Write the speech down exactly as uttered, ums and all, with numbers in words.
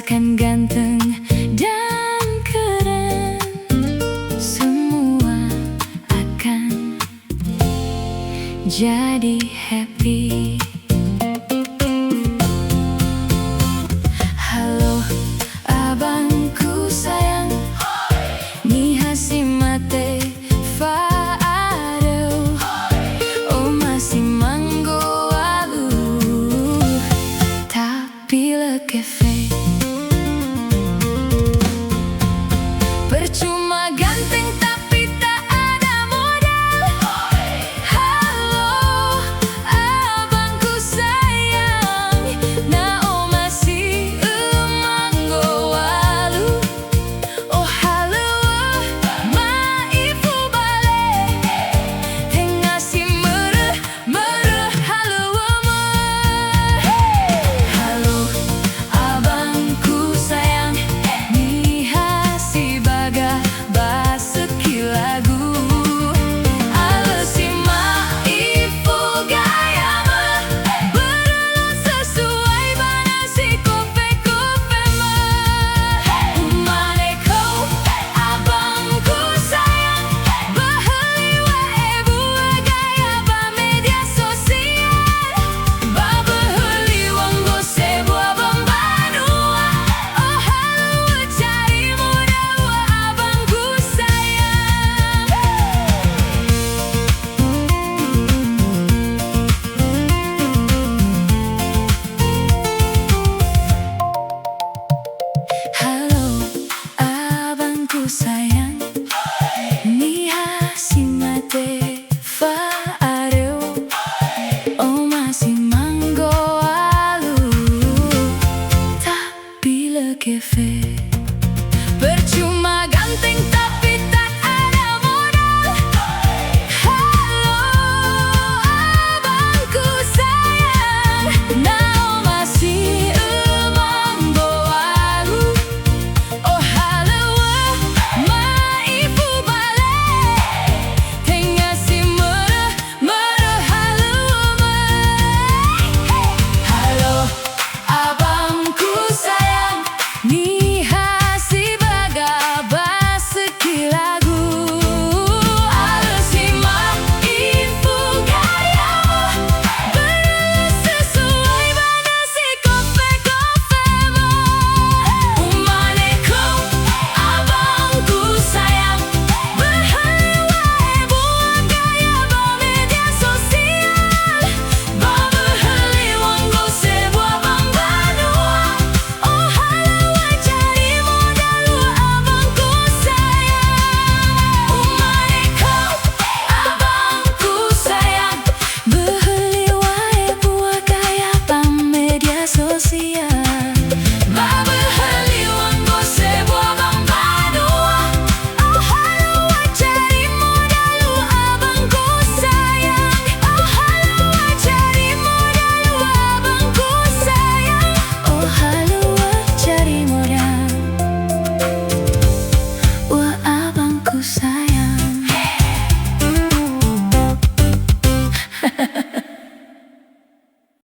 Kan ganteng dan keren, semua akan jadi happy. Halo, abangku sayang, niha si mate fa'areu, oma si manggo alu, tapi lö kefe. Percuma ganteng tapi tak ada modal. Halo, abangku sayang, na oma si manggo alu, ohalöŵö ma'ifu bale, tenga si mörö, mörö halöŵömö. Halo, abangku sayang, niha si baga ba sökhi lagu. Alö si ma'ifu gayamö, börö lö sesuai ba nasi kofe-kofemö. Umane khöu, abangku sayang, böhö liŵa'ö ebua gaya ba media sosial, ba böhö liŵa'ö sebua ba mbanua. Ohalöŵö cari modal, abangku sayang. Halo, abangku sayang, niha si mate fa'areu, oma si manggo alu, tapi lö kefe. Percuma ganteng